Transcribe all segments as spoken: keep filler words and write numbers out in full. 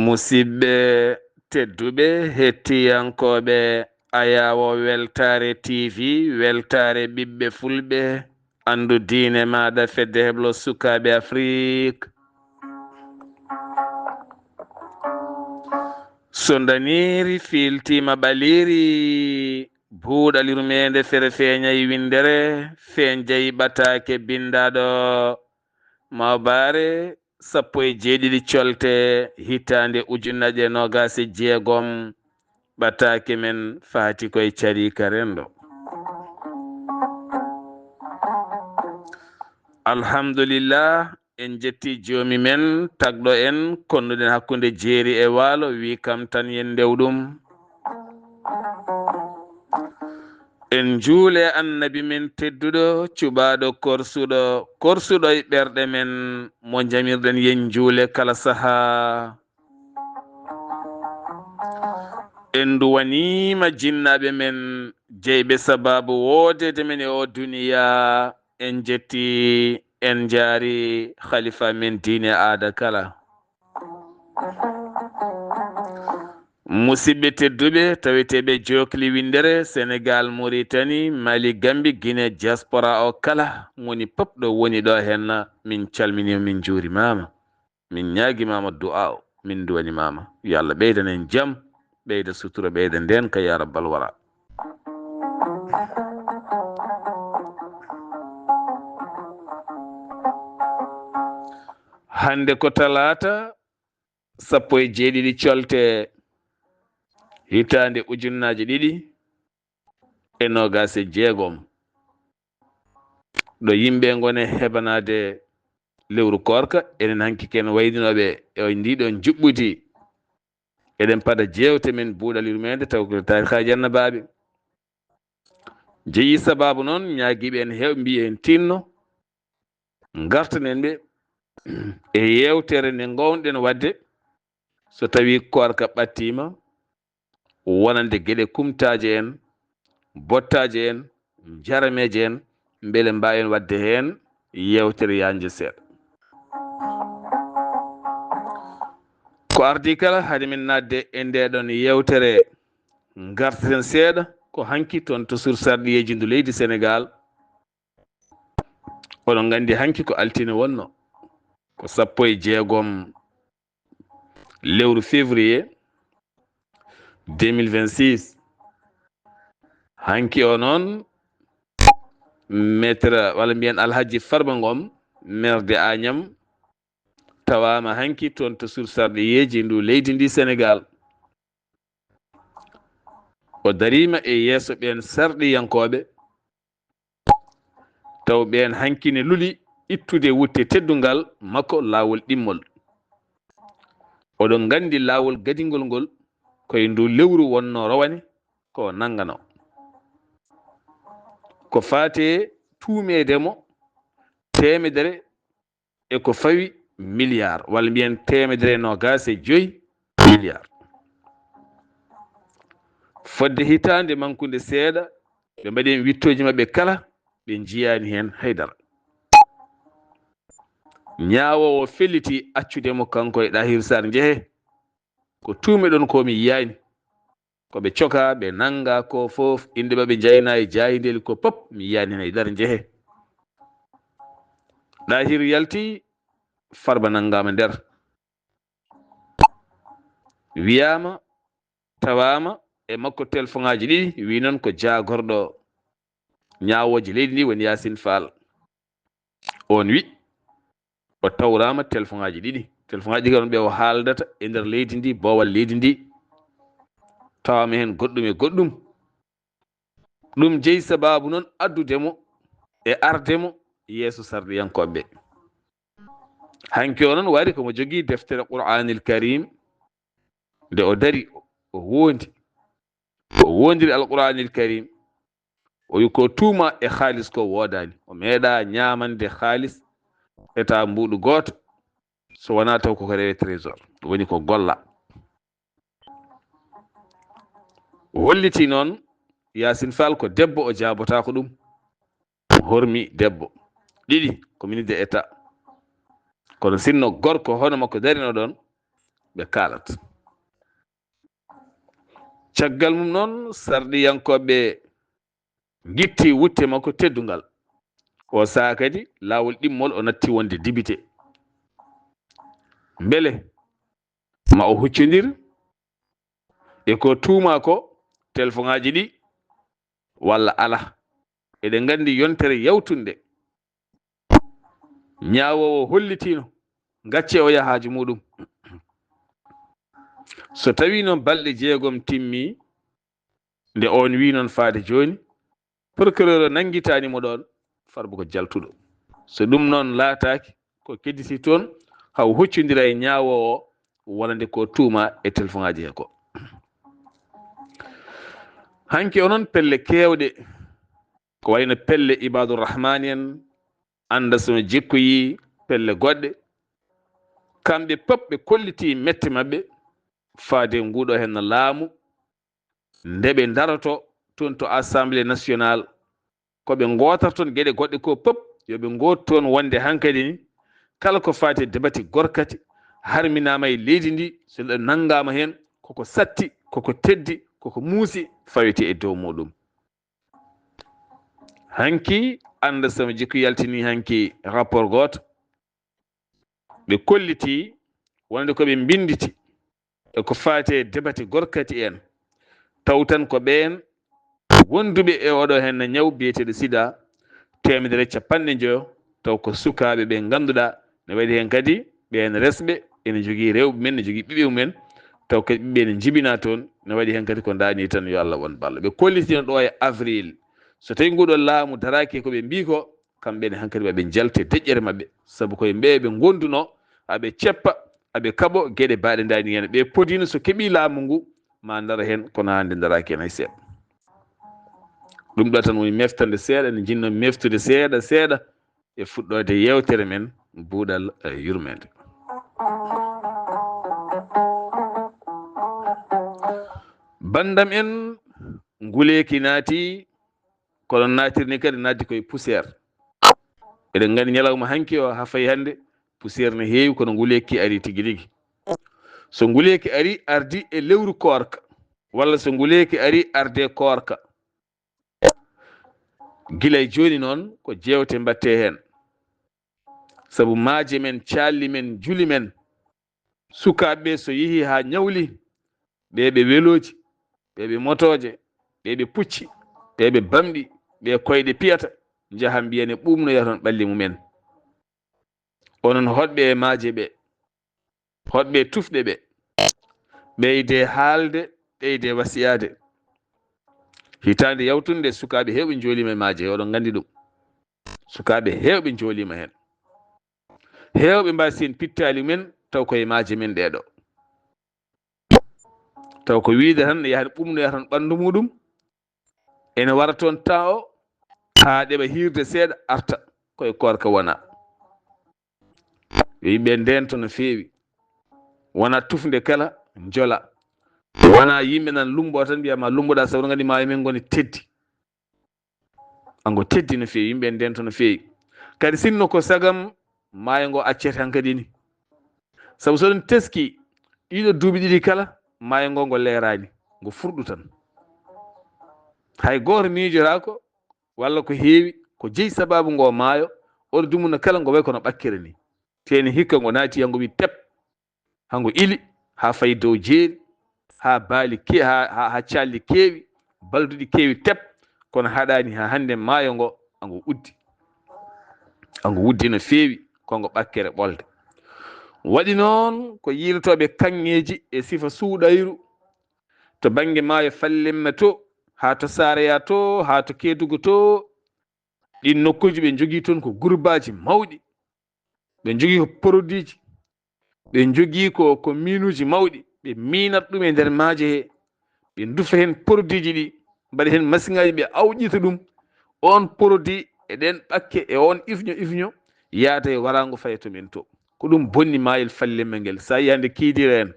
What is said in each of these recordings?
Musidɓe tedduɓe, hettiyankooɓe Ayaawo Weltaare T V, weltaare ɓiɓɓe fulɓe, anndu diine maaɗa, fedde heblo sukaaɓe Afrik. So ndaniiri fiiltiima ɓaliiri, buuɗal yurmeende fere feeñay winndere, feeñjay ɓataake binndaaɗo Mawbaare sappo e jeeɗiɗi colte hitaande ujunnaje noogaas e jeegom, ɓataake men faati koye cariika renndo. Alhamdulillah, en jetti joomi men, tagɗo en, konnuɗen hakkunde jeeri e waalo, wi kam tan yen ndew ɗum. En njuule Annabi men tedduɗo, cuɓaaɗo korsuɗo, korsuɗo e ɓerɗe men, mo njamirɗen yen njuule kala sahaa. En nduwaniima jinnaaɓe men, jeyɓe sabaabu woodeede men e oo duniyaa. En njetti, en njaari khalifa men diine aada kala. Musidɓe tedduɓe, taweteeɓe jookli winndere, Senegal, Mauritanie, Mali, Gambie, Guinée, diaspora o kala, moni pop ɗo woni ɗo henna, min calminiima, min njuurimaama. Min ñaagimaama du'aaw, min duwanimaama. Yo Allah ɓeydan en jam, ɓeyda sutura, ɓeyda ndeenka, ya rabbal wara. Hannde ko talaata, sappo e jeeɗiɗi colte, hitaande ujunnaaje ɗiɗi e noogaas e jeegom. Ɗo yimɓe ngoni hebanaade lewru koorka, enen hanki ken waydinooɓe e ndii ɗoo njuɓɓudi. Eɗen pada jeewte men buuɗal yurmeende, taw ko taarikaaji annabaaɓe. Jeyi sabaabu noon, ñaagiiɓe en heew mbiyi en tinno, ngartanen ɓe e yeewtere nde ngoownoɗen waɗde, so tawii koorka ɓattiima, wonande geɗe kumtaaje en, bottaaje en, jarameeje en, mbele mbaawen waɗde heen yeewtere yaajnde seeɗa. Ko ardii kala, hade min naatde e ndee ɗoon yeewtere, ngartaten seeɗa ko hanki toon to sursarɗiyeeji ndu leydi Senegaal. Oɗon nganndi hanki ko altine wonnoo, ko sappo e jeegom lewru février deux mille vingt-six. Hanki o noon, maître, walla mbiyen Alhaji Farba Ngom, maire de Agnam, tawaama hanki toon to sursarɗiyeeji ndu leydi ndi Senegaal. O dariima e yeeso ɓeen sarɗiyankooɓe, taw ɓeen hanki ne luli ittude wutte teddungal makko laawol ɗimmol. Oɗon nganndi laawol gadingol ngol, koye ndu lewru wonnoo rowane ko nannganoo. Ko faati e tuumeede mo teemedere e ko fawi milliard, walla mbiyen teemedere e noogaas e joy milliard. Fodde hitaande mankunde seeɗa, ɓe mbaɗi heen wittooji maɓɓe kala, ɓe njiyaani heen hay dara. Ñaawoowo felliti accude mo kanko e Ɗahiru Saar njehe, ko tuumeɗon ko mi yiyaani. Ko ɓe coka, ɓe nannga ko fof, innde maɓɓe njayna e jaayindeli ko pop, mi yiyaani heen hay dara njehe. Ɗahiru yalti, Farba nanngaama nder. Wiyaama, tawaama e makko telefoŋaaji ɗiɗi, wi noon ko jaagorɗo ñaawooje leydi ndi woni Yaasin Faal. Oon wi, o tawraama telefoŋaaji ɗiɗi. Telefoŋaaji ɗiɗi ko ɓe o haaldata e nder leydi ndi, boowal leydi ndi. Tawaama heen goɗɗum e goɗɗum. Ɗum jeyi sabaabu noon addude mo e arde mo yeeso sarɗiyankooɓe ɓe. Hanki o noon wari komo jogii deftere Qur'aanil Karim, nde o dari, o wondi, o wondiri Alqur'aanil Karim, o wi ko tuuma e haalis ko woodaani, o meeɗa ñaamande haalis eta mbuuɗu gooto, so wonaa taw koko rewe trésor, woni ko golla. O holliti noon Yaasin Faal ko debbo, o jaabotaako ɗum. Hormi debbo. Ɗiɗi ko ministre d'État. Kono sinno gorko hono makko darino ɗoon, ɓe kaalat. Caggal mum noon, sarɗiyankooɓe ngitti wutte makko teddungal. O sahaa kadi laawol ɗimmol, o natti wonde dibite. Mbele ma o huccondir e ko tuuma ko, telefoŋaaji ɗi walla ala. Eɗen nganndi yontere yawtunde, ñaawoowo hollitiino gacce o yaha haaju muɗum. So tawii noon balɗe jeegom timmi, nde oon wii noon faade jooni, procureur o nanngitaani mo ɗoon, Farba ko jaltuɗo. So ɗum noon laataaki, ko kedditi toon, haw huccondira e ñaawoowo wonande ko tuuma e telefoŋaaji he ko. Hanki onon pelle keewɗe, ko wayno pelle Ibaadu Rahmaani en, Annda Sono Jikkuyi, pelle goɗɗe, kamɓe pop ɓe kollitii mette maɓɓe faade nguɗo henna laamu, nde ɓe ndaroto toon to Assemblée Nationale, ko ɓe ngootar toon geɗe goɗɗe ko pop, yo ɓe ngoot toon wonde hankadi ni, kala ko faati e debati gorkati, harminaama e leydi ndi, so neɗɗo nanngaama heen, koko satti, koko teddi, koko muusi, fawete e dow muɗum. Hanki, Annda Sono Jikkuyi yaltini hanki rapport gooto, ɓe kolliti wonde ko ɓe mbinnditi e ko faati e debati gorkati en, taw tan ko ɓeen wonduɓe e oɗo henna ñaw biyeteeɗo sida, teemedere e capanɗe njoyo, taw ko sukaaɓe ɓe ngannduɗaa ne waɗi heen kadi ɓeen resɓe ene njogii rewɓe men, ne njogii ɓiɓɓe mumen, taw kadi ɓiɓɓe ene njibinaa toon, ne waɗi heen kadi ko ndaani tan yo Allah won ballo. Ɓe kollitino ɗo e avril. So tawii nguɗo laamu daraaki ko ɓe mbii ko, kamɓe ne hankadi ɓe njelte deƴƴere maɓɓe, sabu koye ɓe ɓe ngondunoo, aɓe ceppa, aɓe kaɓo geɗe baaɗe ndaani heen. Ɓe podiino so keɓii laamu ngu, ma ndara heen, kono hannde ndaraaki heen hay seeɗa. Ɗum ɗo tan woni meftande seeɗa, nde njinnoo meftude seeɗa seeɗa e fuɗɗoode yeewtere men, buuɗal, eh, yurmeende. Banndam en, nguleeki naati, kono naatirni kadi naatdi koye poussière. Eɗen nganndi ñalawma hanki o haa fayi hannde, poussière ne heewi, kono nguleeki ari tigi rigi. So nguleeki ari, ardi e lewru koorka, walla so nguleeki ari, arde koorka, gila e jooni noon, ko jeewte mbaɗte heen. Sabu maaje men, caalli men, juli men, sukaaɓe ɓe so yehi haa ñawli, ɓe ɓe welooji, ɓe ɓe motooje, ɓe ɓe pucci, ɓe ɓe bamɗi, ɓe koyɗe piyata, njaha mbiya ne ɓuumnoya toon ɓalli mumen. Onon hoɗɓe e maaje ɓe, hoɗɓe e tufɗe ɓe, ɓeyde haalde, ɓeyde wasiyaade. Hitaande yawtunde, sukaaɓe heewɓe njooliima e maaje, oɗon nganndi ɗum. Sukaaɓe heewɓe njooliima heen. Heewɓe mbaasi heen pittaali men, taw ko e maaje men ɗee ɗo. Taw ko wiyde tan ne yaha ɓumnoya tan ɓanndu muɗum, ene wara toon temps o, haa ɗeɓa hiirde seeɗa, arta ko e koorka wona. Yo yimɓe ndento no feewi. Wona tufnde kala njola. Wona yimɓe nan lumbo tan mbiya ma lumboɗa, sabu nganndi maayo men ngoni teddi. Ango teddi no feewi, yimɓe ndento no feewi. Kadi sinno ko sagam maayo ngo accete hankadi ni. Sabu so ɗum teski ɗiɗo duuɓi ɗiɗi kala, maayo ngo ngo leeraani, ngo furɗu tan. Hay gooto miijotaako, walla ko heewi, ko jeyi sababu ngo maayo, oɗo dumuna kala ngo wayi kono ɓakkere ni. Teeni hikka ngo naati, yango wi tep. Hango ili haa fayi dow jeeri, haa baali ke-, haa, haa, haa calli keewi, balduɗi keewi tep, kono haɗaani haa hannde maayo ngo, ango uddi. Ango uddi no feewi, ko ngo ɓakkere ɓolde. Waɗi noon ko yiilotooɓe kaŋŋeeji e sifa suuɗayru, to bannge maayo Fallemma to, haa to Saareya to, haa to Keedugu to, ɗin nokkuuji ɓe njogii toon ko gurbaaji mawɗi. Ɓe njogii ko produitji, ɓe njogii ko, ko miinuuji mawɗi, ɓe miinat ɗum e nder maaje he, ɓe ndufa heen produitji ɗi, mbaɗa heen masiŋaaji, ɓe awƴita ɗum. Oon produit e ɗeen ɓakke e oon ifño ifño yaada e waraango faye to men to. Ko ɗum bonni maayel Fallemma ngel. So a yii hannde Kiidiira en,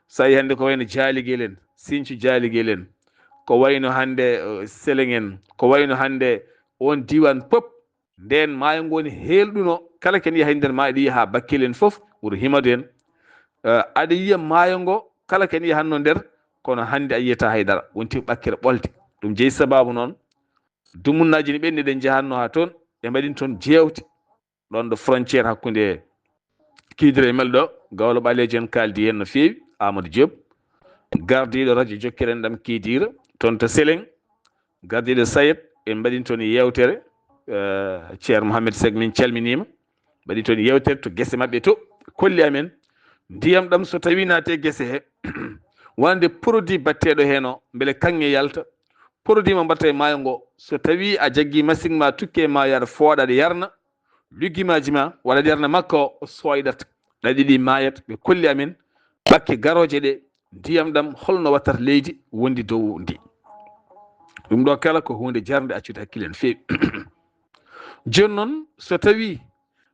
so a yii hannde ko wayno Jaaligel en, Siñcu Jaaligel en, ko wayno hannde, eh, Seleŋ en, ko wayno hannde oon diiwaan pop, ndeen maayo ngo woni heelɗuno, kala ken yaha e nder maayo, ɗi yaha Bakkeli en fof, wuro Himadu en. Eh, aɗa yiya maayo ngo, kala ken yahanno nder, kono hannde a yiyata hay dara, wonti ɓakkere ɓolde. Ɗum jeyi sabaabu noon, dumunnaaji ne ɓenni, ɗen njahanno haa toon, ɓe mbaɗin toon jeewte, ɗoon ɗo frontière hakkunde Kiidiira e Melɗo, Gawlo Ɓaleejo en kaaldi heen no feewi, Amadou Diop, gardiiɗo radio Jokkere Enɗam Kiidiira, toon to Seleŋ, gardiiɗo Sayet, en mbaɗin toon yeewtere, eh, Ceerno Mohamed Seck, min calminiima, mbaɗi toon yeewtere to gese maɓɓe to, kolli amen, ndiyam ɗam so tawii naati e gese he, wonande produit batteeɗo heen o, mbele kaŋŋe yalta, produit mo mbaɗata e maayo ngo, so tawii a jaggii masiŋ ma tukke e maayo, aɗa fooɗa, aɗa yarna, lugimaaji ma, walla aɗa yarna makka o, o sooyɗat. Ɗaɗi ɗi maayat, ɓe kolli amen ɓakke garooje ɗe, ndiyam ɗam holno wattata leydi wondi dow ndi. Ɗum ɗo kala ko huunde jarnde, accude hakkille no feewi. Jooni noon, so tawii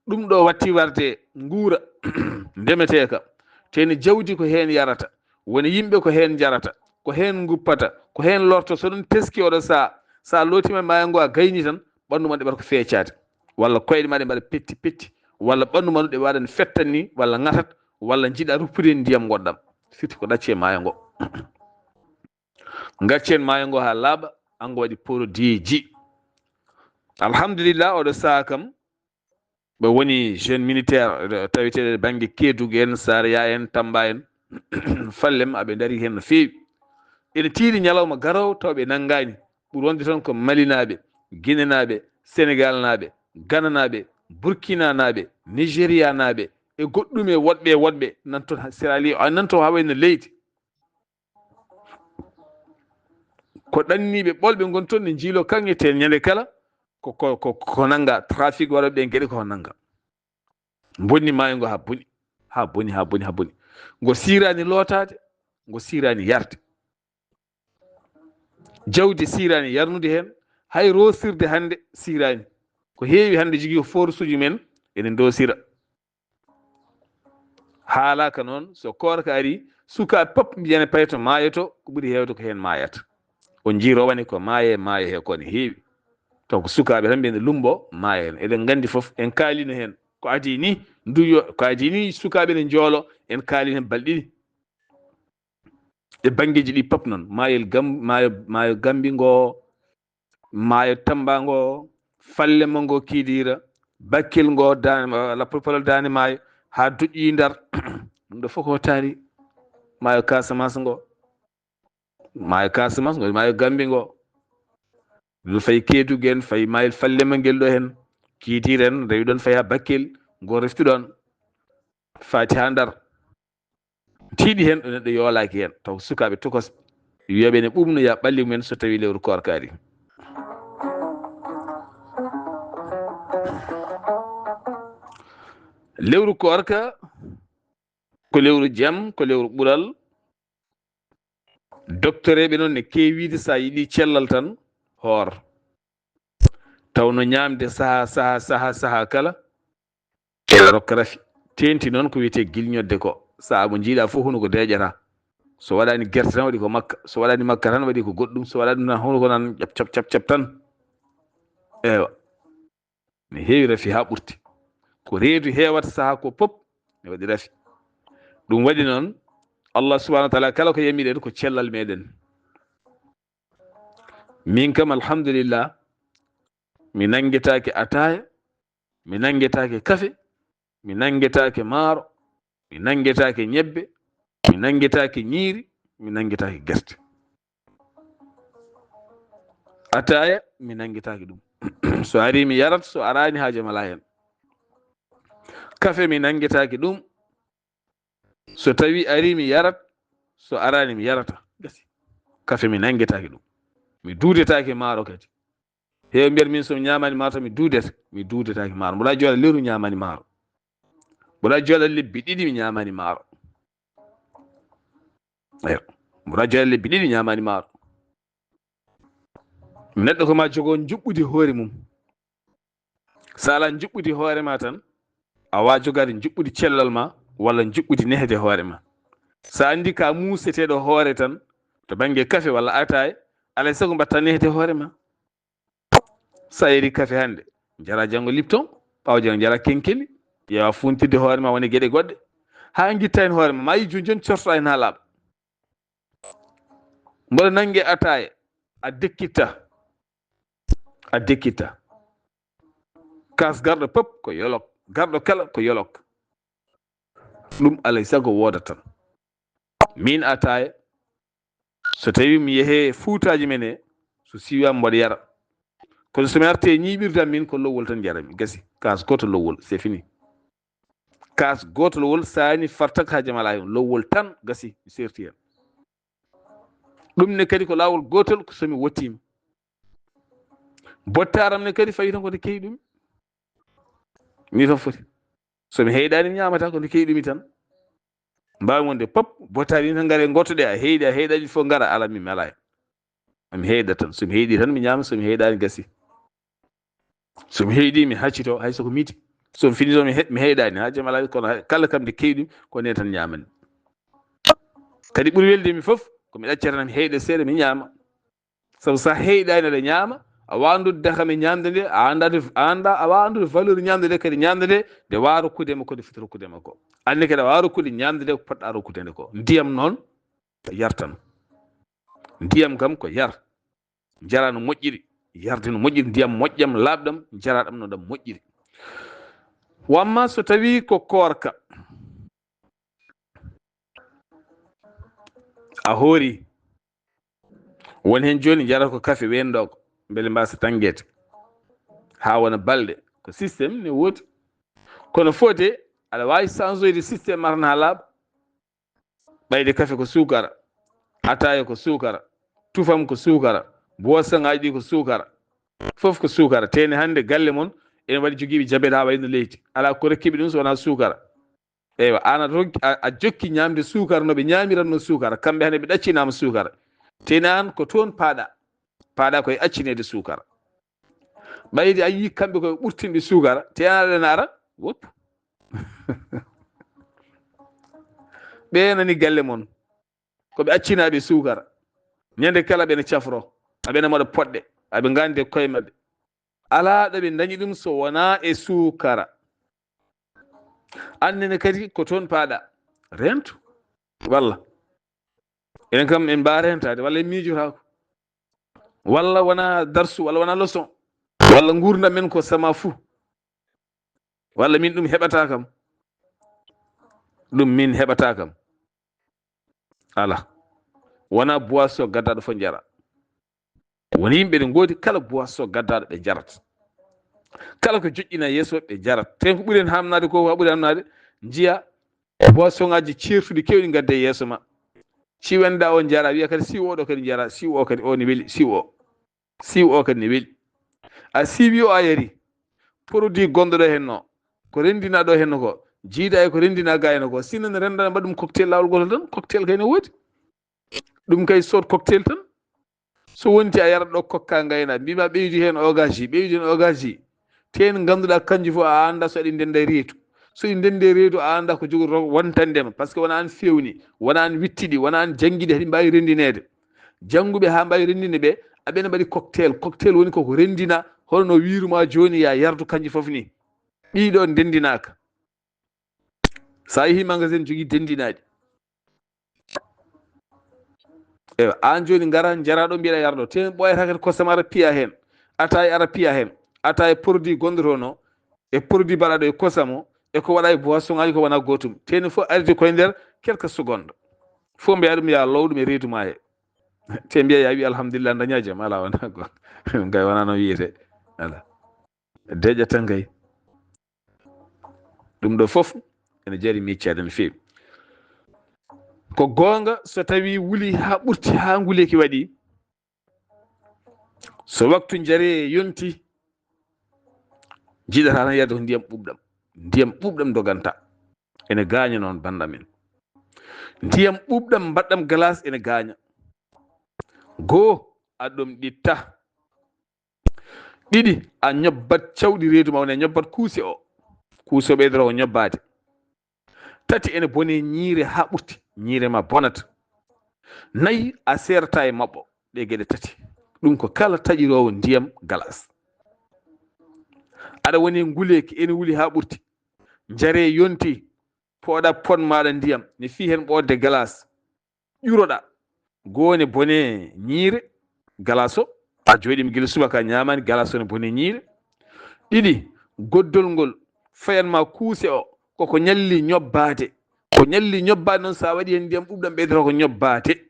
ɗum ɗo watti warde nguura ndemeteeka, te ne jawdi ko heen yarata, woni yimɓe ko heen njarata, ko heen nguppata, ko heen lorto. So ɗum teski oɗo sahaa, so a lootiima maayo ngo, a gayni tan, ɓanndu ma ɗe ɓara ko feecaade, walla koyɗe ma ɗe mbaɗa petti petti, walla ɓanndu ma ɗe waɗa no fettan ni, walla ŋatat, walla njiɗa ruppude ndiyam ngoɗɗam, firti ko ɗacce maayo ngo. Gaccen maayo ngo haa laaɓa, an ngo waɗi produitji. Alhamdulillah, oɗo sahaa kam, ɓe woni jeune militaire, eh, taweteeɗo e bannge Keedugu en, Sareya en, Tamba en, Fallem, aɓe ndarii heen no feewi. Ene tiiɗi ñalawma garoowo taw ɓe nanngaani. Ɓuri wonde toon ko Malinaaɓe, Ginenaaɓe, Senegaalnaaɓe, Gananaaɓe, Burkinanaaɓe, Nigerianaaɓe, e goɗɗum e woɗɓe e woɗɓe, nan toon ha Sierra Leone, nan toon haa wayno leydi. Ko ɗanniiɓe ɓolɓe ngoni toon, ne njiilo kaŋŋe, te ñande kala ko, ko, ko, ko nannga, trafic waɗa ɓe geɗe ko nannga. Bonni maayo ngo haa boni, haa boni, haa boni, haa boni. Ngo siiraani lootaade, ngo siiraani yarde. Jawdi siiraani yarnude heen, hay roosirde hannde siiraani. Ko heewi hannde jogii ko forsuuji men ene ndoosira. Haalaaka noon, so koorka arii, sukaaɓe pop mbiyane paye to maayo to, ko ɓuri heewde ko heen maayata. On njii rowane ko maaye, maayo he ko ne heewi. Taw ko sukaaɓe tan mbiyane lumbo, maayo heen. Eɗen nganndi fof, en kaalino heen. Ko adii ni, nduyo, ko adii ni sukaaɓe ne njoolo, en kaali heen balɗe ɗiɗi. E banngeeji ɗi pop noon, maayel Gam-, maayo, maayo Gambi ngo, maayo Tamba ngo, Fallema ngo Kiidiira, Bakkil ngo, Daane, la Popol Daane Maayo, haa duƴƴi Ndar. Ɗum ɗo fof ko taari maayo Casamance ngo. Maayo Casamance ngo, maayo Gambi ngo. Ɗum fayi Keedugu en, fayi maayo Fallema ngel ɗo heen. Kiidiira en, rewi ɗoon fayi haa Bakkil, ngo refti ɗoon. Faati haa Ndar. Tiiɗi heen ɗo neɗɗo yoolaaki heen, taw sukaaɓe tokosɓe. Wiyaɓe ne ɓuuɓno ya ɓalli mumen so tawii lewru koorka arii. Lewru koorka ko lewru jam, ko lewru ɓural. Doktoreeɓe noon ne keewiide, so a yiɗi cellal tan hoor. Taw no ñaamde saha, saha, saha, saha kala, ene rokka rafi. Teenti noon ko wiyetee gilñodde ko. Saha mo njiiɗa fof hunuko deeƴata. So waɗaani gerte tan waɗi ko makka. So waɗaani makka tan waɗi ko goɗɗum. So waɗaani ɗum tan hunuko nan ƴap, cap, cap, cap tan. Eewa. Ne heewi rafi haa ɓurti. Ko reedu heewata saha ko pop ne waɗi rafi. Ɗum waɗi noon, Allah subhanahu wa taala kala ko yamiren ko cellal meɗen. Min kam, alhamdulillah, mi nanngetaake ataaya, mi nanngetaake kafe, mi nanngetaake maaro, mi nanngetaake ñebbe, mi nanngetaake ñiiri, mi nanngetaake gerte. Ataaya, mi nanngetaake ɗum. So arii, mi yarat, so araani, haaju am alaa heen. Kafe, mi nanngetaake ɗum. So tawii arii, mi yarat, so araani, mi yarata. Gasi. Kafe, mi nanngetaake ɗum. Mi duudetaake maaro kadi. Heewi mbiyata min, so mi ñaamaani maaro tan mi duudete. Mi duudetaake maaro. Mboɗa jooɗa lewru ñaamaani maaro. Mboɗa jooɗa lebbi ɗiɗi mi ñaamaani maaro. Eyo. Mboɗa jooɗa lebbi ɗiɗi ñaamaani maaro. Neɗɗo ko ma jogo njuɓɓudi hoore mum. So ala njuɓɓudi hoore ma tan, a wa jogaade njuɓɓudi cellal ma walla njuɓɓudi nehde hoore ma. So a anndi ka muuseteeɗo hoore tan to bannge kafe walla ataaye, alay sago mbatta nehde hoore ma. So a yari kafe hannde, njara janngo lipton, ɓaawo janngo njara kenkeli, ƴeewa funtirde hoore ma woni geɗe goɗɗe. Haa ngitta heen hoore ma, ma yi jooni jooni cortoɗa heen haa laaɓa. Mboɗo nannge ataaye, a dekkitta, a dekkitta. Kaas garɗo pop ko yolok, garɗo kala ko yolok. Ɗum alay sago wooda tan. Min ataaye, so tawi mi yehe fuutaaji men he, so siwam mboɗo yara. Kono so mi arte ñiiɓirde am min ko lowol tan jarami. Gasi, kaas gooto lowol, c'est fini. Kaas gooto lowol saani fartak haa jamala hen. Lowol tan gasi, mi serti hen. Ɗum ne kadi ko laawol gootol ko so mi wottiima. Bottaram ne kadi fawi tan ko nde kewi ɗum. Ni tan foti. So mi heyɗaani mi ñaamata ko nde kewi ɗumi tan. Mbaawi wonde pop, bottaari ni tan ngare ngottoɗe, a heyɗi, a heyɗaani fof ngara, ala mi melaani. Mi heyɗa tan. So mi heyɗi tan mi ñaama, so mi heyɗaani gasi. So mi heyɗi mi haccito, hay so ko midi. So mi fini so mi he-, mi heyɗaani, haa jamala, kono hay, kala kam nde kewi ɗum, ko nden tan ñaamani. Kadi ɓuri welde mi fof, ko mi ɗacca tan mi heyɗa seeɗa mi ñaama. Sabu so a heyɗaani aɗa ñaama, a waawa anndude dakam e ñaamde nde, a anndaa de, a anndaa, a waawa anndude valeur ñaamde nde, kadi ñaamde nde, nde waawa rokkude ma ko, nde foti rokkude ma ko. Anndi kadi a waawa rokkude ñaamde nde ko poɗɗa rokkude nde ko. Ndiyam noon, yar tan. Ndiyam kam ko yar. Njara no moƴƴiri, yarde no moƴƴiri, ndiyam moƴƴam, laaɓɗam, njara ɗam no ɗam moƴƴiri. Wa amma so tawi ko koorka, a hoori, won heen jooni njara ko kafe weenɗo ko, mbele mbaasa tanngeede. Haa wona balɗe, ko système ne woodi. Kono fode, aɗa waawi changeoyde système ma tan haa laaɓa. Ɓayde kafe ko suukara, ataaye ko suukara, tufam ko suukara, boisson ŋaaji ɗi ko suukara. Fof ko suukara. Teeni hannde galle mon ene waɗi jogiiɓe jabet haa wayno leydi. Alaa ko rokkiɓe ɗum so wonaa suukara. Eywa, aan a rokki, a, a jokki ñaamde suukara no ɓe ñaamiratno suukara. Kamɓe hannde ɓe ɗaccinaama suukara. Teeni aan ko toon paaɗa. Paaɗa koye accineede suukara. Ɓayde a yii kamɓe koye ɓurtinɓe suukara. Te aan aɗa ara, woppu. Ɓe nani galle mon. Ko ɓe accinaaɓe suukara. Ñande kala ɓe ne cafro. Aɓe ne moɗa poɗɗe. Aɓe ngandi e koye maɓɓe. Alaa ɗo ɓe ndañi ɗum so wonaa e suukara. Aan nene kadi ko toon paaɗa. Rentu. Walla. Enen kam en mbaa rentaade, walla en miijotaako. Walla wonaa darsu, walla wonaa leçon. Walla nguurndam men ko sama fuu. Walla min ɗum heɓataa kam. Ɗum min heɓataa kam. Alaa. Wonaa boisson gaddaaɗo fof njara. Won yimɓe ene ngoodi kala boisson gaddaaɗo ɓe njarat. Kala ko joƴƴina yeeso ɓe njarat. Ten ko ɓuri en hamnaade ko, ko ɓuri hamnaade, njiya boisson ŋaaji ceertuɗi keewɗi ngadde yeeso ma. Siwenda o njara, wiya kadi siw oɗo kadi njara, siw o kadi o ne weli, siw o. Siw o kadi ne weli. A siwi o a yari. Produit gonɗo ɗo henno. Ko rendina ɗo henno ko. Jiida e ko rendina ga henno ko. Sinon rendana mbaɗum cocktail laawol gootol tan, cocktail kay ne woodi. Ɗum kay sood cocktail tan. So wonti a yarat ɗo kokka ngayna, mbima ɓeydu heen ogaji, ɓeydu heen ogaji. Te en ngannduɗaa kanji fof a annda so ɗi ndenda e reedu. So ɗi ndendi e reedu a annda ko jogori ro-, wontande ma. Parce que wona an fewni, wona an wittidi, wona an janngiɗi, haɗi mbaawi rendineede. Jannguɓe haa mbaawi rendinde ɓe, aɓe ne mbaɗi cocktail. Cocktail woni koko rendina, hono no wiiru ma jooni ya yardu kanji fof ni. Ɗiɗo ndendinaaka. So a yehi magasin jogii denndinaaɗi. Ewa, aan jooni ngara, njaraa ɗo, mbiɗa yara ɗo. Te ɓooyata kadi kosam ara piya heen. Ataay ara piya heen. Ataay produit gonɗo toon o, e produit mbaɗaaɗo e kosam o, e ko waɗa e boisson ŋaaji ko wona gootum. Te ne fof arde koye nder quelques secondes. Fof mbiya ɗum ya law ɗum e reedu ma he. Te mbiya ya wi alhamdulillah, daña jam, ala wona goonga. Ɗum kay wona no wiyete. Ala. Deƴa tan kay. Ɗum ɗo fof ene jari miccaade no feewi. Ko goonga, so tawi wuli haa ɓurti, haa nguleyki waɗi, so waktu njare yonti, jiɗata tan yarde ko ndiyam ɓuuɓɗam. Ndiyam ɓuuɓɗam doganta. Ene gaaña noon, bannda men. Ndiyam ɓuuɓɗam mbaɗɗam galaas ene gaaña. Goo, a ɗom ɗitta. Ɗiɗi, a ñobbat cawɗi reedu ma, woni a ñobbat kuuse o. Kuuse o ɓeydoro ko ñobbaade. Tati, ene bone ñiire haa ɓurti, ñiire ma bonata. Nayi, a seerata e maɓɓo. Ɗe geɗe tati, ɗum ko kala taƴiroowo ndiyam galaas. Aɗa woni nguleeki, ene wuli haa ɓurti. Njare yonti, pooɗa pot maaɗa ndiyam, ne fii heen ɓoodde galaas. Ƴuroɗa. Goo, ne bone ñiire, galaas o. A jooɗiima gila subaka a ñaamaani, galaas o ne bone ñiire. Ɗiɗi, goddol ngol fayan ma kuuse o, koko ñalli ñobbaade. Ko ñalli ñobbaade noon, so a waɗi heen ndiyam ɓuuɓɗam ɓeydoro ko ñobbaade.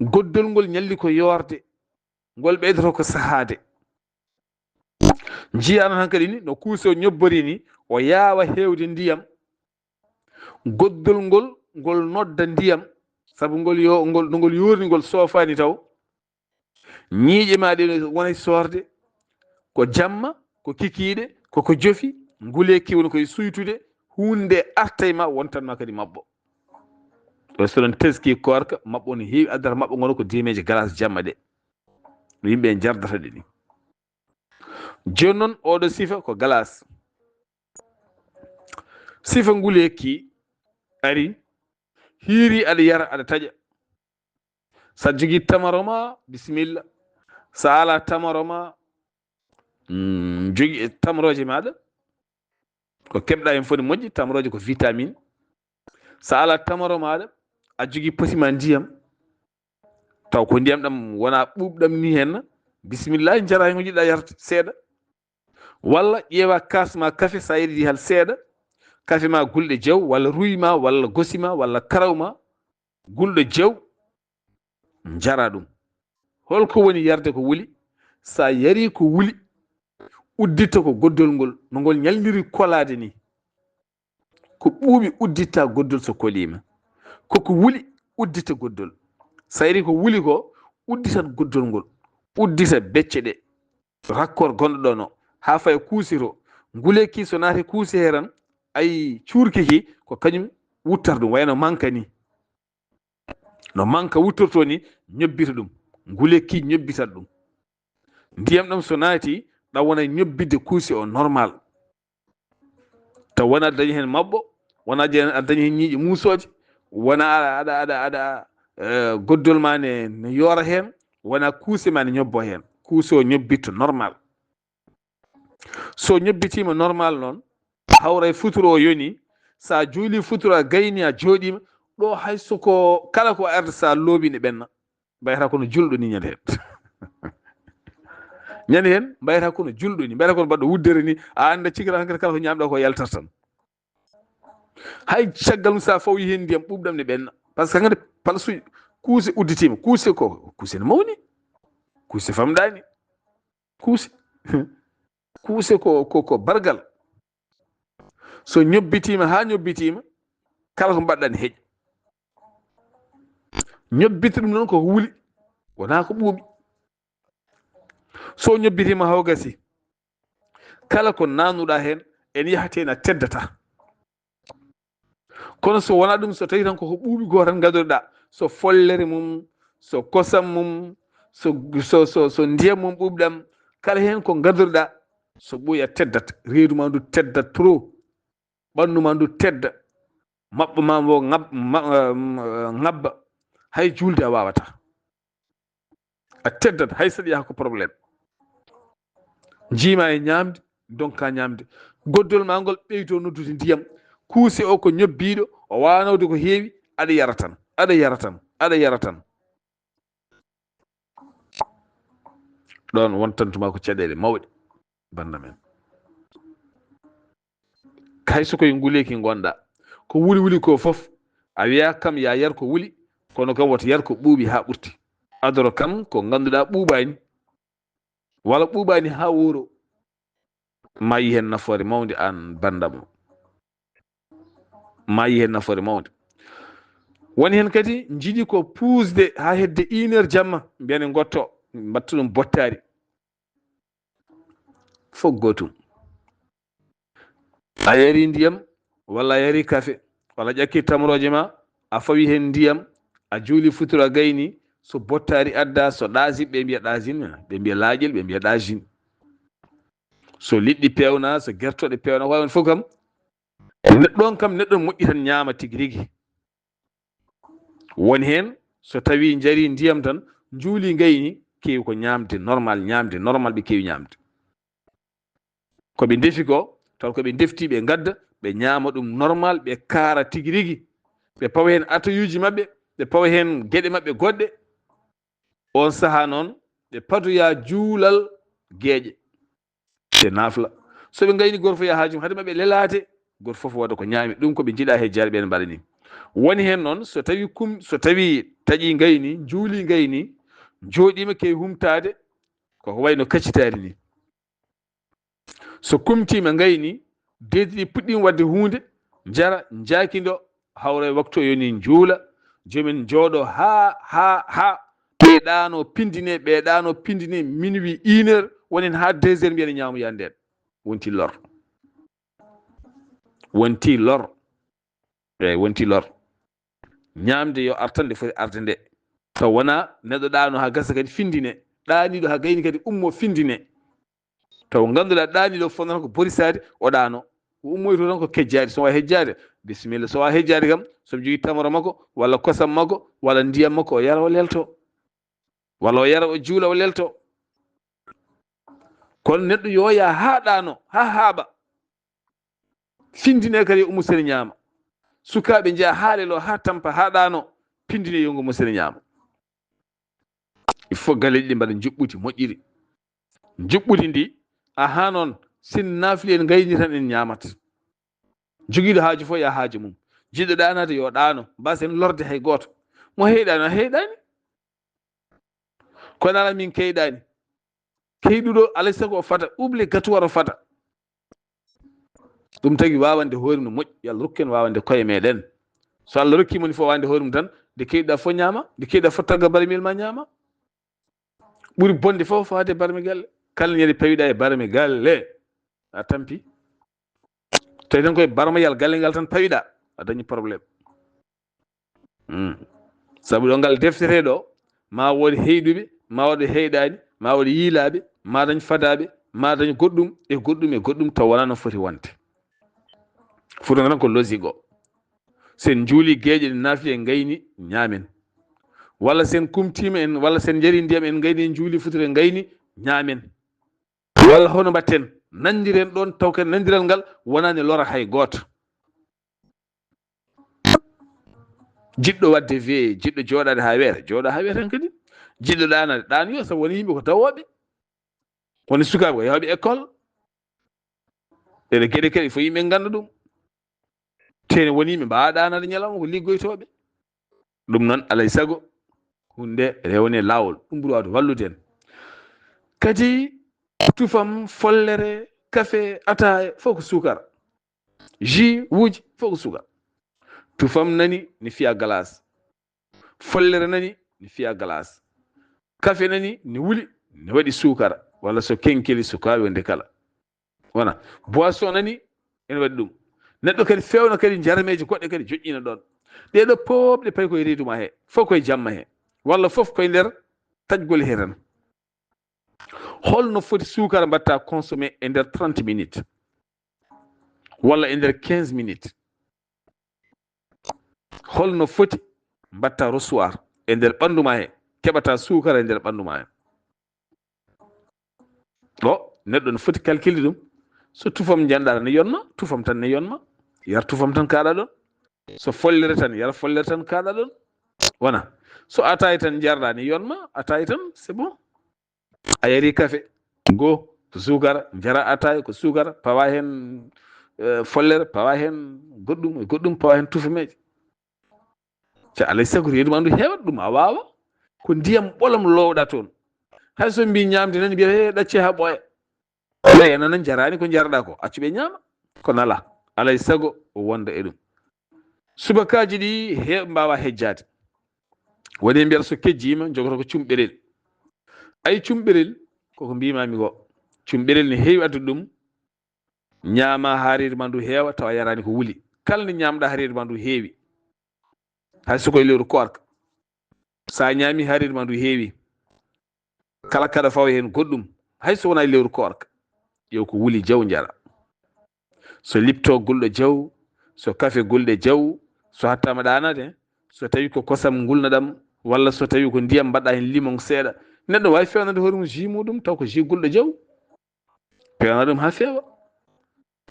Goddol ngol ñalli ko yoorde, ngol ɓeydoto ko sahaade. Njiyaa noon hankadi ni, no kuuse o ñobbori ni, o yaawa heewde ndiyam. Goddol ngol, ngol nodda ndiyam, sabu ngol yo, ngol, no ngol yoorni ngol soofaani taw. Ñiiƴe ma ɗe wona e soorde, ko jamma, ko kikiiɗe, ko ko jofi, nguleeki woni koye suytude, huunde arta e ma, wontan ma kadi maɓɓo. Ɗo so ɗon teski koorka, maɓɓo no heewi addata maɓɓo ngono ko deemeeje galaas jamma ɗe. No yimɓe en jardata ɗe ni. Jooni noon, oɗo sifa ko galaas. Sifa nguleeki ari, hiiri aɗa yara, aɗa taƴa. Sa jogii tamaro ma, bisimilla. Sa alaa tamaro ma, mm, jogi tamarooje maaɗa. Ko keɓɗa heen fof ne moƴƴi, tamarooje ko vitamine. Sa alaa tamaro maaɗa, a jogii poti ma ndiyam. Taw ko ndiyam ɗam wona ɓuuɓɗam ni heen, bisimilla, njaraa heen ko njiɗɗa yarde seeɗa. Walla ƴeewa kaas ma kafe, sa yari hal seeɗa, kafe ma gulɗe jew, walla ruy ma, walla gosi ma, walla karaw ma, gulɗo jew, njara ɗum. Holko woni yarde ko wuli? Sa yari ko wuli, uddita ko goddol ngol, no ngol ñalliri kolaade ni. Ko ɓuuɓi udditta goddol so koliima. Ko ko wuli uddita goddol. Sa yari ko wuli ko, udditat goddol ngol. Uddita becce ɗe. Rakkor gonɗo ɗon o. Haa faya kuusi to. Nguleeki so naati kuusi he tan, ay cuurki ki, ko kañum wuttat ɗum, wayno manka ni. No manka wuttortoo ni, ñobbita ɗum. Nguleeki ñobbitat ɗum. Ndiyam ɗam so naati, ɗam wona ñobbitde kuusi o normal. Taw wona aɗa dañi heen maɓɓo, wona aɗa dañi heen ñiiƴe muusooje, wona aɗa, aɗa, aɗa, aɗa, eh, goddol ma ne, ne yoora heen, wona kuuse ma ne ñobbo heen. Kuuse o ñobbitto normal. So ñobbitiima normal noon, hawra e futuro o yoni, sa juuli futuro a gayni a jooɗiima, ɗo hay so ko kala ko arde sa loobi ne ɓenna. Mbayata kono julɗo ni ñande heen. Ñande heen, mbayata kono julɗo ni, mbayata kono baɗɗo wuddere ni, a annda cikra hankadi kala ko ñaamɗa ko yaltat tan. Hay caggal mum sa fawi heen ndiyam ɓuuɓɗam ne ɓenna. Par ce que hankadi palasuji, kuuse udditiima, kuuse ko, kuuse ne mawni, kuuse famɗaani, kuuse, kuuse ko, ko, ko bargal. So ñobbitiima haa ñobbitiima, kala ko mbaɗɗa ne heƴa. Ñobbita ɗum noon ko wuli, wonaa ko ɓuuɓi. So ñobbitiima haw gasi, kala ko naannuɗa heen, en yahata heen a teddata. Kono so wonaa ɗum, so tawi tan ko ko ɓuuɓi goo tan ngadoriɗa, so follere mum, so kosam mum, so, so, so, so ndiyam mum ɓuuɓɗam, kala heen ko ngadoriɗa, so ɓooyi a teddat, reedu ma ndu teddat trop, ɓanndu ma ndu tedda, maɓɓo ma mbo ŋab-, ma-, eh, ŋabba, hay juulde a waawataa. A teddat, hay saɗa yaha ko problème. Njiima e ñaamde, ndonka ñaamde. Goddol ma ngol ɓeydo noddude ndiyam. Kuuse o ko ñobbiiɗo, o waawa nawde ko heewi, aɗa yara tan, aɗa yara tan, aɗa yara tan. Ɗoon wontantuma ko caɗeele mawɗe, bannda men. Hay so koye nguleeki ngonɗa, ko wuli wuli ko fof, a wiya kam ya yar ko wuli, kono kam woto yar ko ɓuuɓi haa ɓurti. Adoro kam ko ngannduɗaa ɓuuɓaani, walla ɓuuɓaani haa wooro, ma yi heen nafoore mawnde aan banndam o. Ma yi heen nafoore mawnde. Woni heen kadi njiɗi ko puusde haa hedde une heure jamma, mbiya ne ngotto, mbatta ɗum bottaari. Fof gootum. A yari ndiyam, walla a yari kafe, walla ƴakki tamrooje ma, a fawi heen ndiyam, a juuli futuro a gayni, so bottaari adda, so ɗaasi, ɓe mbiya ɗaasini, ɓe mbiya laaƴel, ɓe mbiya ɗaasini. So liɗɗi peewna, so gertooɗe peewna, ko wayi won fof kam, neɗɗo on kam, neɗɗo moƴƴi tan ñaama tigi rigi. Woni heen, so tawi njari ndiyam tan, njuuli ngayni, keewi ko ñaamde normal, ñaamde normal, ɓe keewi ñaamde. Ko ɓe ndefi ko, taw ko ɓe ndefti, ɓe ngadda, ɓe ñaama ɗum normal, ɓe kaara tigi rigi. Ɓe pawa heen atayuuji maɓɓe, ɓe pawa heen geɗe maɓɓe goɗɗe. On sahaa noon, ɓe padoya juulal geeƴe. Ɓe naafla. So ɓe ngayni, gooto fof yaha haaju mum, hade maɓɓe lelaade, gooto fof wooda ko ñaami. Ɗum ko ɓe njiɗa hejjaade, ɓeen mbaɗa ni. Woni heen noon, so tawi kum, so tawi taƴi ngayni, njuuli ngayni, njooɗiima keewi humtaade, koko wayi no kaccitaari ni. So kumtiima ngayni, deedi ɗi puɗɗiima waɗde huunde, njara, njaakindo, hawra e waktu o yoni njuula, joomen njooɗo haa, haa, haa, ɓe ɗaano pindine, ɓe ɗaano pindine, minuit, une heure, wonen haa deux heures, mbiyen ñaamo yande en. Wonti lor. Wonti lor. Eeyi, wonti lor. Ñaamde yo ar tan nde foti arde nde. Taw wonaa neɗɗo ɗaano haa gasa kadi findine. Ɗaaniiɗo haa gayni kadi ummo findine. Taw ngannduɗaa ɗaaniiɗo fof noon ko borisaade, o ɗaano. O ummoyto tan ko kejjaade. So waawi hejjaade, bisimilla. So waawi hejjaade kam, so mi jogii tamaro makko, walla kosam makko, walla ndiyam makko, o yara o lelto. Walla o yara o juula o lelto. Kono neɗɗo yooya haa ɗaano, haa haaɓa. Findine kadi yo ummo sene ñaama. Sukaaɓe njeya haa lelo, haa tampa, haa ɗaano. Pindine yo ngo mo sene ñaama. Il faut galleeji ɗi mbaɗa njuɓɓudi moƴƴiri. Njuɓɓudi ndi, ahaa noon, sin naafli en ngayni tan en ñaamat. Jogiiɗo haaju fof yaha haaju mum. Jiɗɗo ɗaanaade yo ɗaano. Mbaasen lorde hay gooto. Mo heyɗaani, a heyɗaani. Kono alaa min keyɗaani. Keyɗuɗo, alay sago o fata, obligatoire o fata. Ɗum tagi waawande hoore mum no moƴƴi. Yo Allah rokku en waawande koye meɗen. So Allah rokki moni fof waawande hoore mum tan, nde keyɗa fof ñaama, nde keyɗa fof tagga barmel ma ñaama. Ɓuri bonde fof faade barme galle. Kala ñande pawiɗa e barme galle, a tampi. Tawi tan koye barmayal galle ngal tan pawiɗa, a dañi problème. Hmm. Sabu ɗo ngal deftere ɗo, ma woodi heyɗuɓe, ma woodi heyɗaani, ma woodi yiilaaɓe, ma dañ fadaaɓe, ma dañ goɗɗum e goɗɗum e goɗɗum, taw wonaa no foti wonde. Foti wonde tan ko logique o. Sen njuuli geeƴe, en naafli, en ngayni, ñaamen. Walla sen kumtiima en, walla sen njari ndiyam, en ngayni, en njuuli futuro, en ngayni, ñaamen. Walla hono mbaɗten? Nanndiren ɗoon, taw kadi nanndiral ngal wonaani lora hay gooto. Jiɗɗo waɗde veillé, jiɗɗo jooɗaade haa weeta, jooɗa haa weeta tan kadi. Jiɗɗo ɗaanaade, ɗaanoyo, sabu won yimɓe ko dawooɓe. Won sukaaɓe ko yahooɓe école. Ɗeɗe geɗe kadi, il faut yimɓe ngannda ɗum. Tene won yimɓe mbaawa ɗaanaade ñalawma, ko liggoytooɓe. Ɗum noon, alay sago, huunde nde rewane laawol. Ɗum ɓuri waawde wallude en. Kadi, tufam, follere, kafe, ataaya, fof ko suukara. Jus uji, fof ko suukara. Tufam nani, ne fiya glace. Follere nani, ne fiya glace. Kafe nani, ne wuli, ne waɗi suukara. Walla so kenkeli, sukaaɓe, wonde kala. Wona. Boisson nani, ene waɗi ɗum. Neɗɗo kadi feewna kadi jarameeje goɗɗe kadi joƴƴina ɗoon. Ɗee ɗoo fof ɗe payi koye reedu ma he, fof koye jamma he. Walla fof koye nder taƴgol he tan. Holno foti suukara mbaɗta consommé e nder trente minutes? Walla e nder quinze minutes? Holno foti mbaɗta recevoir e nder ɓanndu ma he, keɓata suukara e nder ɓanndu ma he? Ɗo, neɗɗo no foti calculer ɗum. So tufam njanɗa ne yonma, tufam tan ne yonma. Yar tufam tan kaaɗa ɗon. So follere tan, yar follere tan kaaɗa ɗon. Wona. So ataaya tan njarɗa ne yonma, ataaya tan, c'est bon. A yari kafe, go, ko suukara, njara ataaya, ko suukara, pawa heen, eh, follere, pawa heen goɗɗum, e goɗɗum, pawa heen tufameeje. Ca alay sago reedu ma ndu heewat ɗum, a waawa. Ko ndiyam ɓolam loowɗa toon. Hay so mbi ñaamde nani, mbiyata, "He, ɗaccee haa ɓooya." Ɓe nana njaraani ko njarɗa ko, accu ɓe ñaama. Ko nala, alay sago o wonda e ɗum. Subakaaji ɗi he-, mbaawa hejjaade. Woni mbiyata so kejjiima, jogoto ko cumɓerel. Ay cumɓerel, koko mbiimaami ko. Cumɓerel ne heewi addude ɗum, ñaama haa reedu ma ndu heewa, tawa yaraani ko wuli. Kala nde ñaamɗaa haa reedu ma ndu heewi, hay so ko e lewru koorka, so a ñaami haa reedu ma ndu heewi, kala kaɗa fawa heen goɗɗum, hay so wonaa e lewru koorka, yo ko wuli jaw njara. So lipto gulɗo jaw, so kafe gulɗe jaw, so hattaama ɗaanaade, so tawi ko kosam ngulnaɗam, walla so tawi ko ndiyam mbaɗɗa heen limon seeɗa, neɗɗo waawi feewnande hoore mum jus muɗum taw ko jus gulɗo jaw. Peewna ɗum haa feewa.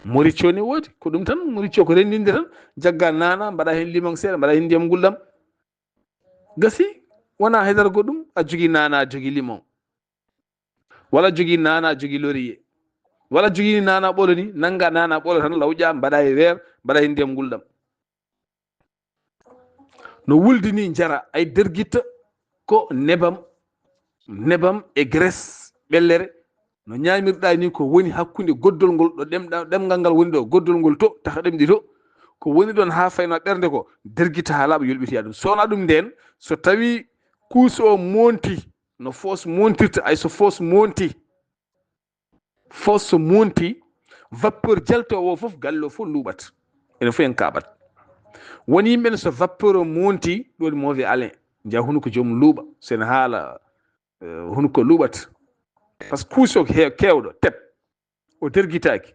Morico ne woodi, ko ɗum tan, morico ko renndinde tan, jagga naana, mbaɗa heen limon seeɗa, mbaɗa heen ndiyam ngulɗam. Gasi, wonaa haydara goɗɗum, a jogii naana, a jogii limon. Walla a jogii naana, a jogii laurier. Walla a jogii naana ɓolo ni, nannga naana ɓolo tan, lawƴa, mbaɗa e weer, mbaɗa heen ndiyam ngulɗam. No wuldi ni njara, ay dergitta ko nebam, nebam e graisse ɓellere. No ñaamirɗaa ni ko woni hakkunde goddol ngol, ɗo ɗemɗa-, ɗemngal ngal woni ɗo, goddol ngol to, taka ɗemɗi to. Ko woni ɗon haa fayna ɓernde ko, dergitta haa laaɓa, yulɓitoya ɗum. So wonaa ɗum ndeen, so tawi kuuso o monti, no foos montirta, ay so foos monti, foos so monti, vapeur jaltoowo o fof, galle o fof luuɓat. Enen fof en kaaɓat. Won yimɓe ne, so vapeur o monti, ɗum woni mauvais haleine. Njaha hunuko joomum luuɓa. So ene haala, eh, hunuko luuɓat. Par ce que kuuso he-, keewɗo, tep, o dergitaaki.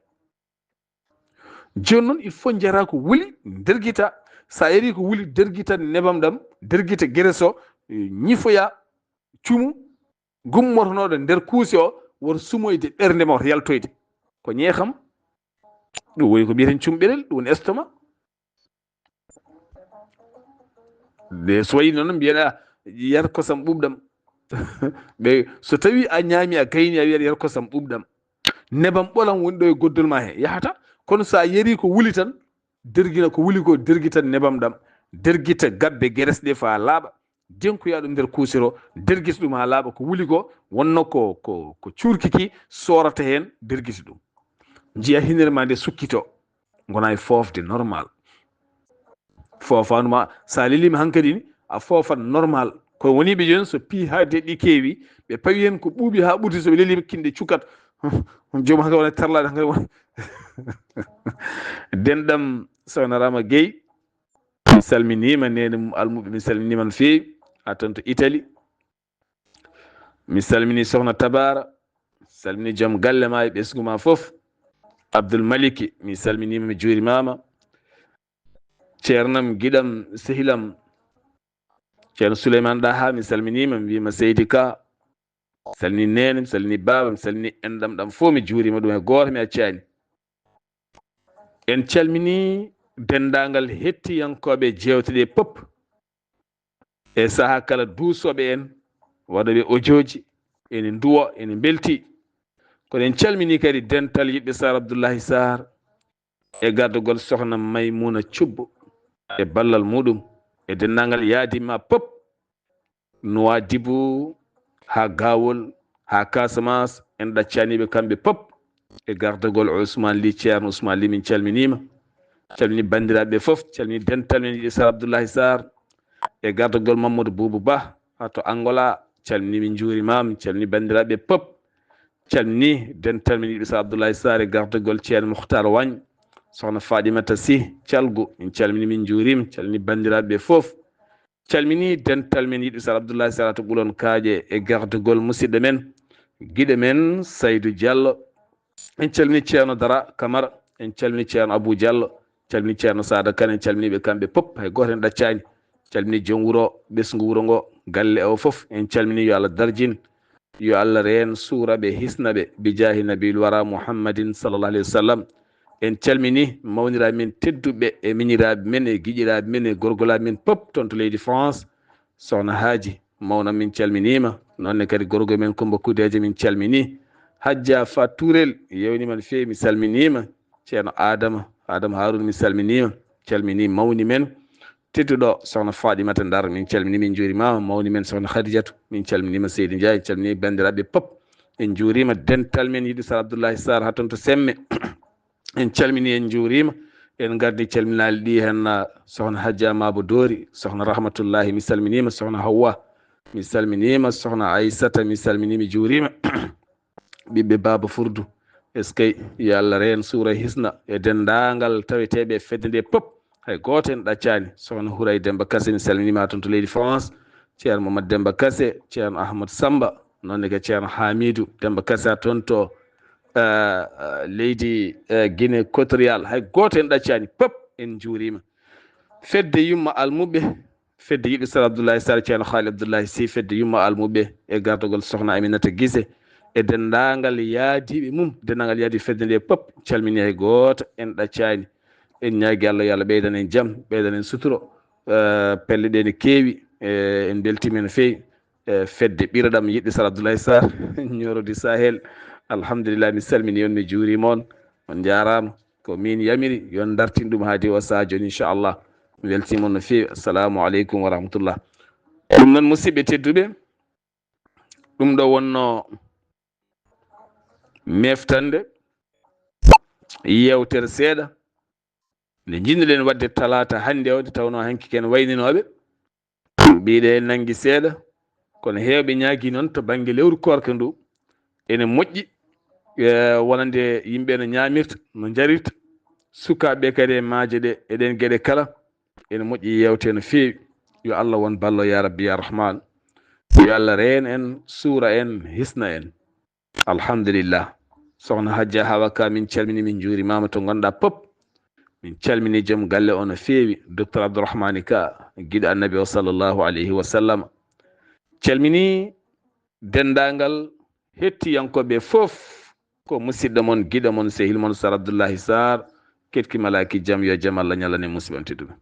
Jooni noon, il faut njara ko wuli, dergita. So a yari ko wuli, dergita nebam ɗam, dergita graisse o, eh, ñifoya, cumu, gummotonooɗo nder kuusi o, won sumoyde ɓernde ma, woto yaltoyde. Ko ñeekam. Ɗum woni ko mbiyeten cumɓerel, ɗum woni estomac. Nde so wayi noon, mbiyen, "Ah, yar kosam ɓuuɓɗam." Ɓe, so tawi a ñaami, a gayni, a wiyat, "Yar kosam ɓuuɓɗam." Nebam ɓolam woni ɗo e goddol ma he, yahata. Kono so a yari ko wuli tan, dergina ko wuli ko, dergita nebam ɗam, dergita gabbe graisse ɗe faa laaɓa, denkoya ɗum nder kuusiro, dergita ɗum haa laaɓa. Ko wuli ko, wonno ko, ko, ko cuurki ki soorata heen, dergita ɗum. Njiya hinere ma nde sukkito, ngona e foofde normal. Foofaandu ma, so a leliima hankadi ni, a foofat normal. Ko woni ɓe jooni, so pii haa deɗɗi keewi, ɓe pawi heen ko ɓuuɓi haa ɓurti, so ɓe leliima kinɗe cukkat. Joom hankadi wona terlaade hankadi wona. Denɗam Sokhna Rama Gueye, mi salminiima, neene mum almuɓe, mi salminiima no feewi, haa toon to Italie. Mi salmini Sokhna Tabara, salmini joom galle ma e ɓesngu ma fof. Abdoul Maliki, mi salminiima, mi juurimaama. Ceernam, giɗam, sehilam, Ceerno Souleymane Ɗaha, mi salminiima, mi wiima seydi Ka. Mi salmini neene, mi salmini baaba, mi salmini enɗam ɗam fof, mi juuriima ɗum e gooto, mi accaani. En calmini denndaangal hettiyankooɓe jeewte ɗe pop. E sahaa kala duusooɓe en, waɗooɓe ojooji, ene nduwo, ene mbelti. Kono en calmini kadi dental yiɗɓe Saar Abdullahi Saar, e gardagol Sokhna Maymuna Cubbo, e ballal muɗum, e denndaangal yaadi ma pop, Nuwaadibu, haa Gawol, haa Casamance, en ɗaccaani ɓe kamɓe pop, e gardagol Ousmane Ly, Ceerno Ousmane Ly, min calminiima. Calmini banndiraaɓe ɓe fof, calmini dental men yiɗɓe Saar Abdullahi Saar, e gardagol Mamadou Boubou Ba, haa to Angola, calmini, min njuuriima, min calmini banndiraaɓe ɓe pop. Calmini dental men yiɗɓe Saar Abdullahi Saar e gardagol Ceerno Mukhtar Wagne, Sokhna Fadimata Sy Calgu, min calmini, min njuuriima, calmini banndiraaɓe ɓe fof. Calmini dental men yiɗɓe Saar Abdullahi Saar to Ɓulon Kaaƴe e gardagol musidɗo men, giɗo men Saydu Diallo. En calmini Ceerno Dara Kamara, en calmini Ceerno Abou Diallo, calmini Ceerno Sada Kane, en calmini ɓe kamɓe pop, hay gooto en ɗaccaani. Calmini joom wuro, ɓesngu wuro ngo, galle o fof, en calmini, yo Allah darjin, yo Allah reen, suura ɓe, hisna ɓe, bi jaahi Nabil Wara Muhammadin sallallahu alayhi wa sallam. En calmini mawniraaɓe men tedduɓe e miñiraaɓe men e giƴiraaɓe men e gorgolaaɓe men pop toon to leydi France. Sokhna Haaji, mawna, min calminiima. Noon ne kadi gorgo men Kumba Kudeeje, min calmini. Hajja Fat Tuurel, yewniima no feewi, mi salminiima. Ceerno Adama, Adama Haaruna, mi salminiima. Calmini mawni men tedduɗo, Sokhna Fadimata Ndar, min calmini, min njuuriima. Mawni men Sokhna Khadijatu, min calminiima. Seydi Ndiaye, en calmini banndiraaɓe pop. En njuuriima dental men yiɗi Sar Abdullahi Sarr haa toon to Semme. En calmini, en njuuriima. En ngardi calminaali ɗi heen, ah, Sokhna Hajja Mabo Dori, Sokhna Rahmatullahi, mi salminiima. Sokhna Hawwa, mi salminiima. Sokhna Aissata, mi salmini, mi juuriima. Ɓiɓɓe Baaba Furdu, eskey, yo Allah reen, suura, hisna e denndaangal taweteeɓe e fedde nde pop. Hay gooto en ɗaccaani. Sokhna Huray Demba Kase, mi salminiima toon to leydi France. Ceerno Mamadou Demba Kase, Ceerno Ahmad Samba, noon ne ko Ceerno Hamidou Demba Kase toon to, eh, eh, leydi, eh, Guinée Équatoriale. Hay gooto en ɗaccaani. Pop en njuuriima. Fedde yumma almuɓɓe, fedde yiɗɓe Sar Abdoulaye Sarr, Ceerno Haali Abdoulaye Sy, fedde yumma almuɓɓe e gardagol Sokhna Aminata Gise e denndaangal yaadiiɓe mum, denndaangal yaadiiɓe fedde nde pop, calmini hay gooto en ɗaccaani. En ñaagi Allah yo Allah ɓeydan en jam, ɓeydan en suturo. Eh, pelle ɗe ne keewi, eh, en mbeltiima no feewi. Eh, fedde ɓiroɗam yiɗde Sar Abdoulaye Sarr, Ñooro du Sahel. Alhamdulillah, mi salmini on, mi juuriima on, on njaaraama. Ko min yamiri, yo on ndartin ɗum haa diwa saha jooni, inchallah. Mi weltiima on no feewi. Assalamu aleykum wa rahmatullah. Ɗum noon, musidɓe tedduɓe, ɗum ɗo wonno meftande yeewtere seeɗa nde njiɗnoɗen waɗde talaata hannde o, nde tawnoo hanki ken wayninooɓe. Mbiɗe nanngi seeɗa, kono heewɓe ñaagi noon to bannge lewru koorka ndu, ene moƴƴi, e, wonande yimɓe no ñaamirta, no njarirta, sukaaɓe kadi e maaje ɗe, e ɗeen geɗe kala, ene moƴƴi yeewte no feewi. Yo Allah won ballo, ya Rabbi, ya Rahman. Yo Allah reen en, suura en, hisna en. Alhamdulillah. Sokhna Hajja Hawa Ka, min calmini, min njuurimaama to ngonɗa pop. Min calmini joom galle o no feewi, Docteur Abdourahmane Ka, giɗo Annabi o sallallahu alayhi wa sallam. Calmini denndaangal hettiyankooɓe fof, ko musidɗo mon, giɗo mon, sehil mon, Sar Abdoulaye Sarr, ketki malaaki jam, yo jam Allah ñalane musidɓe on tedduɓe.